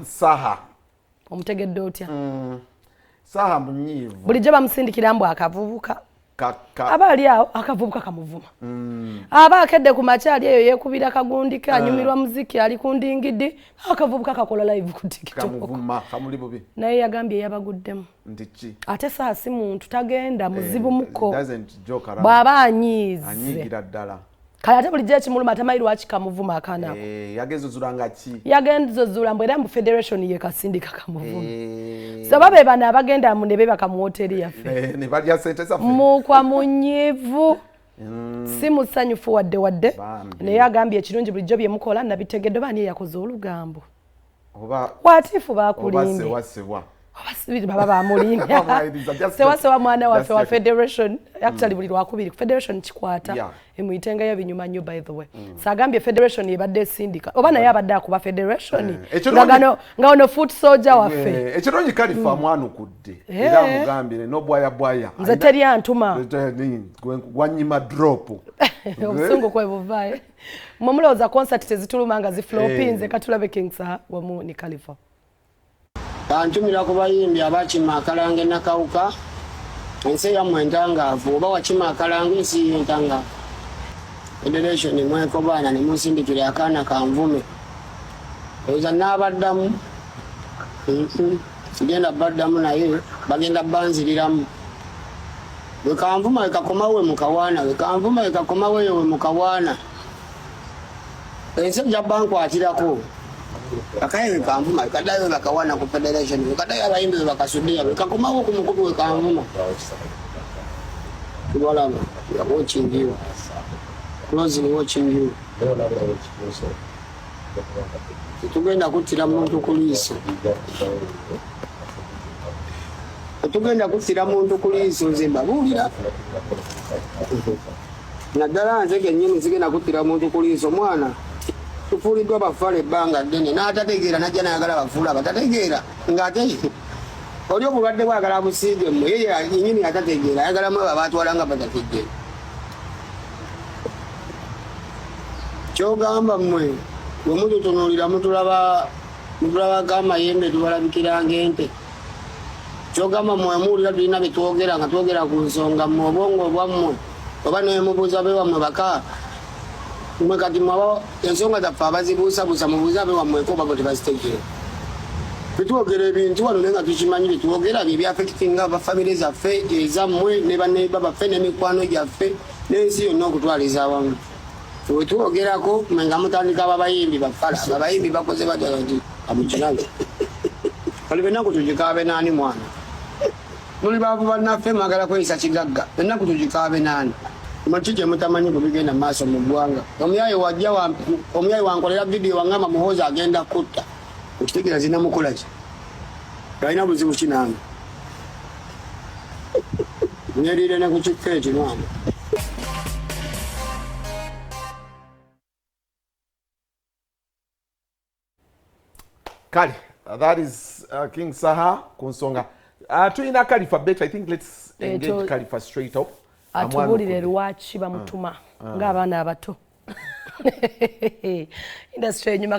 Saha. Omutegedde otya? Saha munyiivu. Bulijjo bamusindikira mbu akavubuka. Aba ali awo akavubuka kamuvuma. Aba akedde ku makya ali eyo yeekubira kagundi ke, anyumirwa muziki, ali ku ndingidi, akavubuka kakola live ku TikTok. Kamuvuma, kamuli bubi. Naye yagambye yabaguddemu. Nti ki? Ate Saha si muntu tagenda muzibu muko. Doesn't joke around. Bw'aba anyiize. Anyiigira ddala. Kale ate bulijjo ekimuluma tamanyi lwaki kamuvuma akaana ako. Yagenze ozula nga ki? Yagenze ozula mbu era mu federation ye kasindika kamuvuma. So babe bano abagenda mu ne beebaka mu woteeri yaffe. Ne balya ssente zaffe. Mukwa munyiivu. Si musanyufu wadde wadde. Bambi. Naye agambye ekirungi bulijjo bye mukola nabitegedde oba ani yakoze olugambo. Oba Watifu bakulimbye. Oba sewa sewa. Oba si baba bamulimbye. Bamwayiriza, just Sewa sewa mwana waffe just wa check. federation. Actually buli lwakubiri ku federation kikwata. Emuyitengayo binyuma nnyo by the way. Sagambye federation ebadde esindika. Oba naye abadde akuba federation. Ekirungi Nga ono foot soldier waffe. Ekirungi Kalifa amwanukudde. Era amugambire no bwaya bwaya. Nze Alina teri antuma. Gwanyima drop. Obusungu kwe buvaayo. Mwe mulowooza concert tezituluma nga ziflopinze, katulabe King Saha wamu ne Kalifa. Antumira ku bayimbi abakima akalango nakawuka. Ensi yammwe entangaavu, oba wakima akalango ensi yo entangaavu. Federation mwekobaana ne munsindikira akaana kanvume. Olowooza n'abaddamu? Sigenda baddamu naye bagenda banziriramu. Bwe kanvuma we kakomawo we mukawaana, we kanvuma we kakomawo eyo we mukawaana. Ensi ejja bankwatirako. Akaye we kanvuma, we kaddayo we bakawaana ku federation, we kaddayo abayimbi we bakasuddeya, we kakomawo ku mukutu we kanvuma. Tubalaba, we are watching you. Closely watching you. Tetugenda kuttira muntu ku liiso. Tetugenda kuttira muntu ku liiso, nze mbabuulira. Naddala nze kennyini sigenda kuttira muntu ku liiso, mwana. Tufuuliddwa bafaala ebbanga ddene, n'atategeera n'ajja n'ayagala bafuule abatategeera, ng'ate oli obulwadde bwagala busiige mmwe, ye yennyini atategeera, ayagala mmwe abaatwala nga batategeera. Ky'ogamba mmwe, bwe mututunuulira mutulabako amayembe, tubalabikira ng'ente. Ky'ogamba mmwe muwulira tulina bye twogera nga twogera ku nsonga mmwe obwongo bwammwe, oba ne mubuuza be wammwe baka. Mmwe kati mwaba ensonga zaffe abazibuusabuusa, mubuuze abe wammwe ko babo tebazitegeera. Tetwogera ebintu wano naye nga tukimanyi bye twogera bye byaffectinga abafamire zaffe, ezammwe ne baneighbor baffe n'emikwano gyaffe n'ensi yonna okutwaliza awamu. Bwe twogerako mmwe nga mutandika ababayimbi bafala, ababayimbi bakoze batya nti amukirabe. Kale ennaku tugikaabe naani mwana? Muli baavu bannaffe mwagala kweyisa kigagga, ennaku tugikaabe naani? Muki kye mutamanyi ku bigenda mu maaso mu ggwanga? Omuyaye wajja wa, omuyaye wankolera vidiyo wangamba Muhoozi agenda kutta. Okitegeera zinamukola ki? Alina buzibu ki nange? Nyerire ne ku kikko ekyo mwana. Kale, that is King Saha ku nsonga. Tulina Kalifa Bet, I think let's engage Kalifa straight up. Atubuulire Amwanukudde. lwaki bamutuma ng'abaana abato. Industry enyuma.